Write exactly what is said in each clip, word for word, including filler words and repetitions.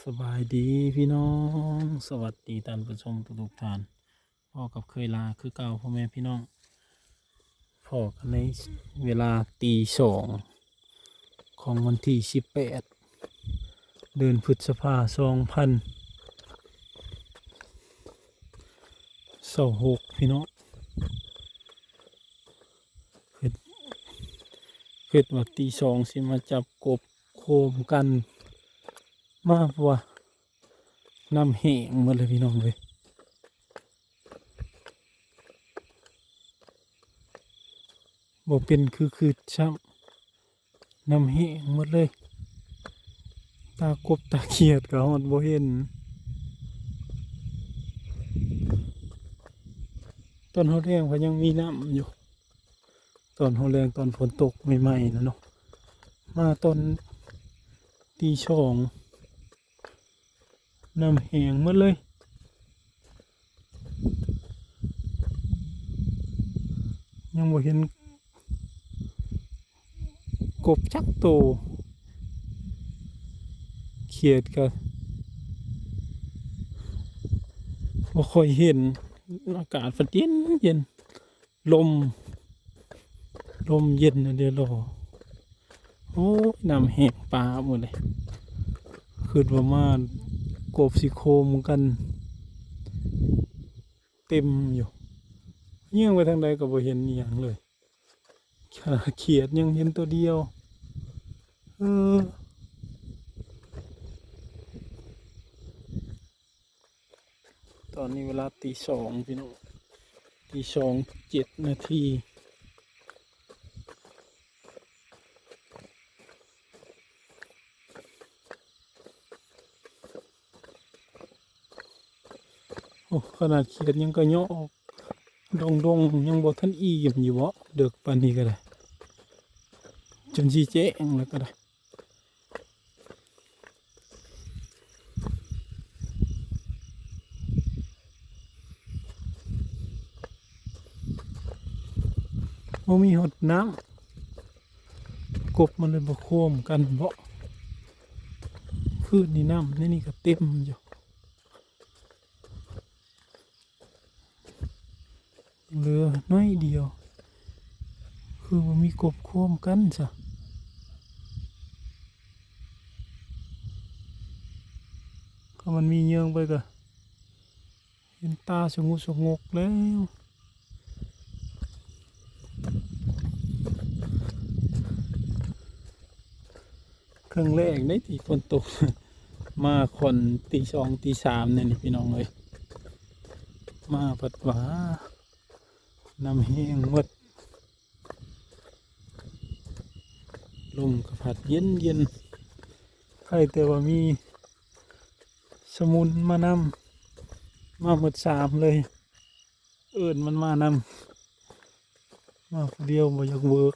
สบายดีพี่น้อง สวัสดีท่านผู้ชมทุกๆท่าน พ้อกับเคยลาคือเก่าพ่อแม่พี่น้อง พ้อกันในเวลาตีสองของวันที่สิบแปด เดือนพฤษภา สองพันยี่สิบหก พี่น้อง คิด คิดว่าตีสองสิมาจับกบโคมกัน มาเพราะว่าน้ำแห้งหมดเลยพี่น้องเอ้ย บ่เป็นคือคือซ้ำ น้ำแห้งหมดเลย ตากบตาเขียดก็ฮอดบ่เห็น ตอนเฮาแลงก็ยังมีน้ำอยู่ ตอนเฮาแลงตอนฝนตกใหม่ๆนะเนาะ มาตอนตีสอง น้ำแห้งหมดเลย ยังบ่เห็นกบจักโต เขียดก็บ่ค่อยเห็น อากาศพัดเย็นเย็น ลม ลมเย็นนะเดี๋ยวรอ โอ้ย น้ำแห้งปลาหมดเลย คิดว่ามา กบสิโคมกัน เต็มอยู่ เยี่ยงไปทางใดก็บ่เห็นอีหยังเลย ขนาดเขียดยังเห็นตัวเดียว เออ ตอนนี้เวลาตีสองพี่น้อง ตีสองเจ็ดนาที โอ้ ขนาดเขียดยังกะเยาะออกดงๆ ยังบ่ทันอิ่มอยู่บ่ เดิกปานนี้ก็ได้ จนสิแจ้งแล้วก็ได้ บ่มีฮอดน้ำ กบมันเลยบ่โคมกันบ่ คืนนี้น้ำในนี่ก็เต็มอยู่ เหลือน้อยเดียว คือบ่มีกบโคมกันซะ ก็มันมีเยิงไปก็ เห็นตาสงุสงกแล้ว ครั้งแรกในที่ฝนตก มาค่อนตีสองตีสามเนี่ยนี่พี่น้องเอ้ย มาพัดว่า น้ำแห้งหมด ลมก็พัดเย็นเย็น ใครแต่ว่ามีสมุนมานำ มาหมดสามเลย เอิ้นมันมานำ มาผู้เดียวบ่อยากเวิร์ก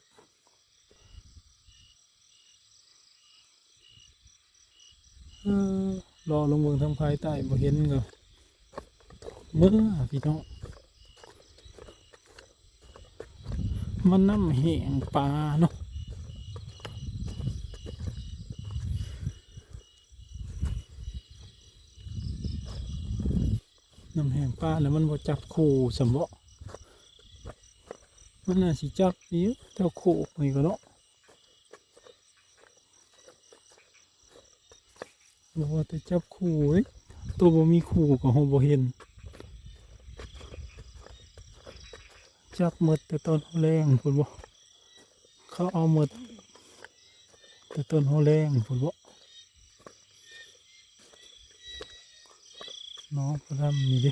เออ รอลงเบิ่งทางภายใต้บ่เห็นก็เมื่อพี่น้อง มันน้ำแห้งปลาเนาะ น้ำแห้งปลาแล้วมันบ่จับคู่สมบ่ มันน่าสิจับอยู่แถวโคกนี่ก็เนาะ บ่ว่าแต่จับคู่เอ้ย ตัวบ่มีคู่ก็เฮาบ่เห็น จับหมดแต่ตอนแลงพุ้นบ่ เขาเอาหมดแต่ตอนเฮาแลงพุ้นบ่ น้องกระดำนี่ดิ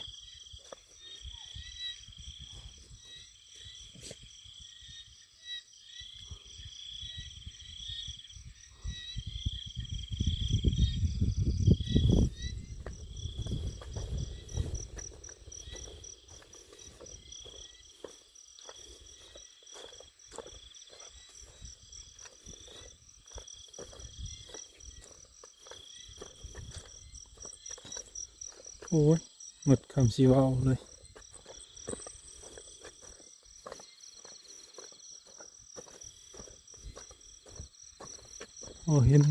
โอ้ย หมดคำสิเว้าเลย โอ้ เห็น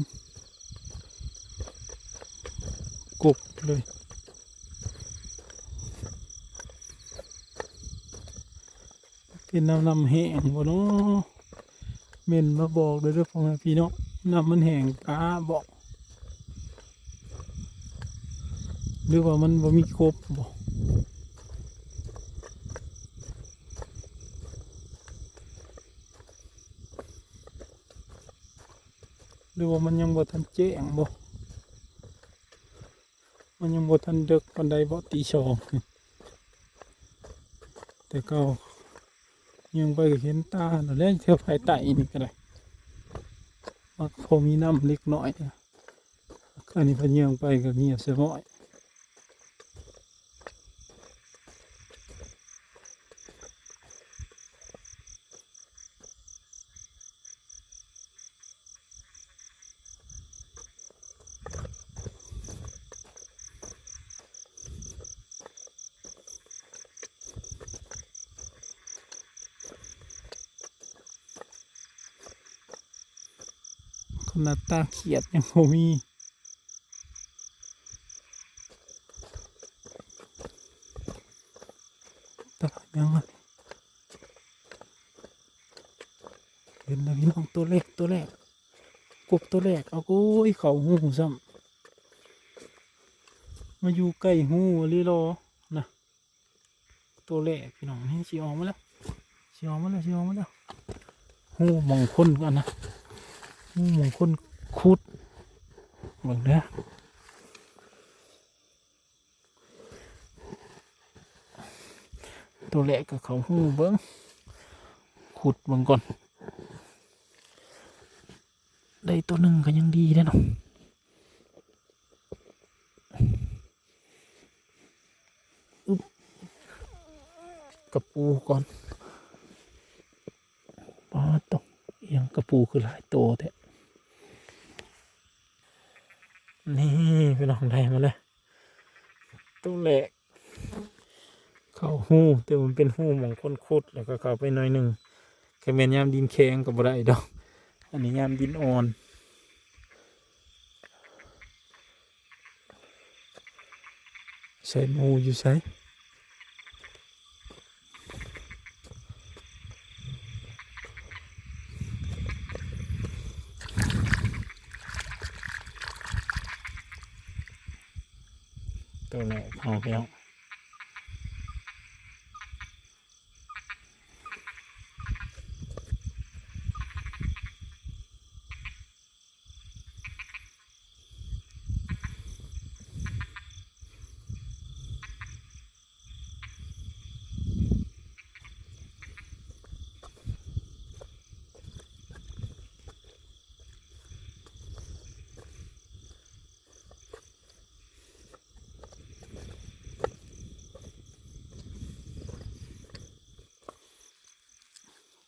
กบเลย เป็นน้ำ น้ำแห้งบ่เนาะ เม้นมาบอกเลยเด้อพ่อแม่พี่น้อง น้ำมันแห้งกะบ่ หรือว่ามันบ่มีกบบ่ หรือว่ามันยังบ่ทันแจ้งบ่ มันยังบ่ทันเดิกปานใดบ่ ตีสอง แต่เก่ายังไปเห็นตาแล้วแหละ แถวภายใต้นี่ก็ได้ มักพอมีน้ำเล็กน้อย อันนี้พะเยืองไปก็เงียบสะม้อย ขนาดตาเขียดยังบ่มี ตายังอะ เห็นแล้วพี่น้อง ตัวแรก ตัวแรก กบตัวแรก เอา โอ้ย เข้าหูซ้ำ มาอยู่ใกล้หูเลยเหรอ นะ ตัวแรกพี่น้อง นี่สิออกมาแล้ว สิออกมาแล้ว สิออกมาแล้ว หูหม่องคนกันนะ หูหม่องคนขุด เบิ่งเด้อ ตัวแรกก็เข้าหูเบิ่ง ขุดเบิ่งก่อน ได้ตัวหนึ่งก็ยังดีเด้อเนาะ อึ๊บ กะปูก่อน ป๊าดโต อิหยังกะปูคือหลายโตแท้ นี่พี่น้อง ได้มาเลย ตัวแรก เข้าหู แต่มันเป็นหูหม่องคนขุด แล้วก็เข้าไปหน่อยหนึ่ง คันแม่นยามดินแข็งก็บ่ได้ดอก อันนี้ยามดินอ่อน ใส่หมู่อยู่ไส ตัวแรกเอาแล้ว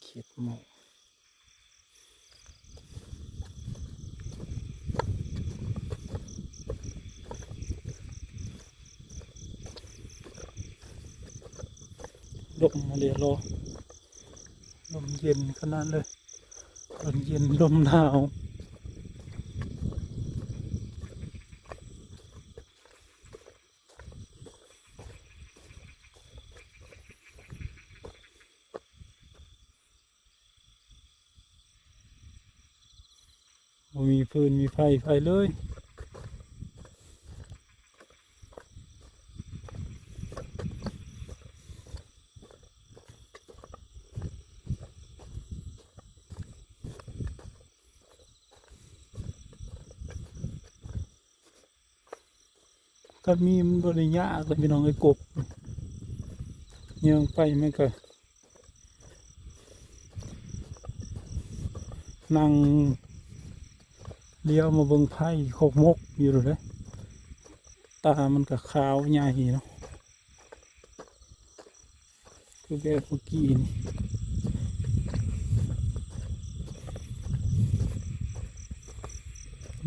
เขียดหมู่ ลมมาเลยรอ ลมเย็นขนาดเลย ลมเย็น ลมหนาว บ่มีฟืนมีไฟไผเลย คันมีมันบ่ได้ยากเลยพี่น้องเอ้ย กบ ย่างไปมันก็ นั่งเลี้ยวมาเบิ่งไผ่คกมกอยู่เลย ตามันก็ขาวใหญ่เนาะ คือแบบเมื่อกี้นี่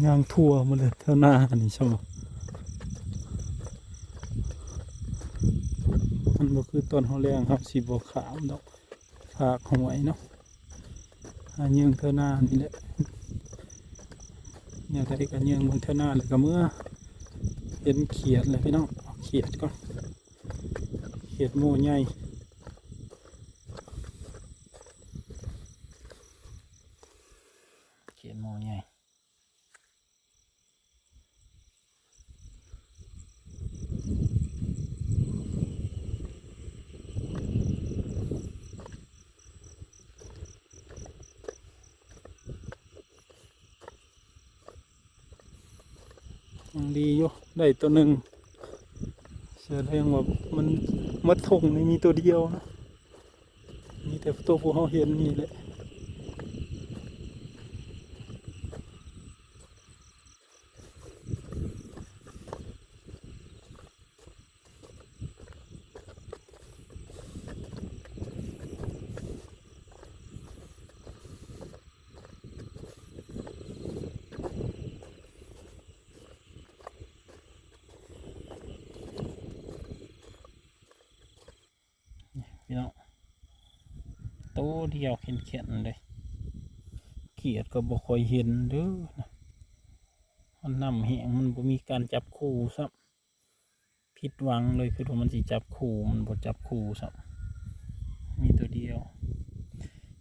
ย่างทั่วมาเลยแถวหน้านี่ใช่ไหม มันบ่คือตอนเฮาแล้ง เฮาสิบ่ข้ามดอก ฝากห้วยเนาะ หาเยื่องแถวหน้านี่แหละ แนวใดก็เยื่องเบิ่งแถวหน้าแล้วก็เมือ เห็นเขียดเลยพี่น้อง เอาเขียดก่อน เขียดโม่ใหญ่ เขียดโม่ใหญ่ ยังดีอยู่ ได้ตัวหนึ่ง แสดงว่ามัน หมดทุ่งนี่มีตัวเดียวนะ มีแต่ตัวพวกเราเห็นนี่แหละ พี่น้อง โตเดียวแข็งๆเลย เขียดก็บ่ค่อยเห็นเด้อนะ มันน้ำแห้ง มันบ่มีการจับคู่ซ้ำ ผิดหวังเลย คือว่ามันสิจับคู่ มันบ่จับคู่ซ้ำ มีตัวเดียว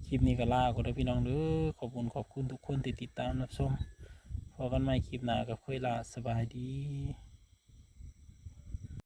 คลิปนี้ก็ลาก่อนเด้อพี่น้องเด้อ ขอบคุณ ขอบคุณทุกคนที่ติดตามรับชม พบกันใหม่คลิปหน้ากับเคยลา สบายดี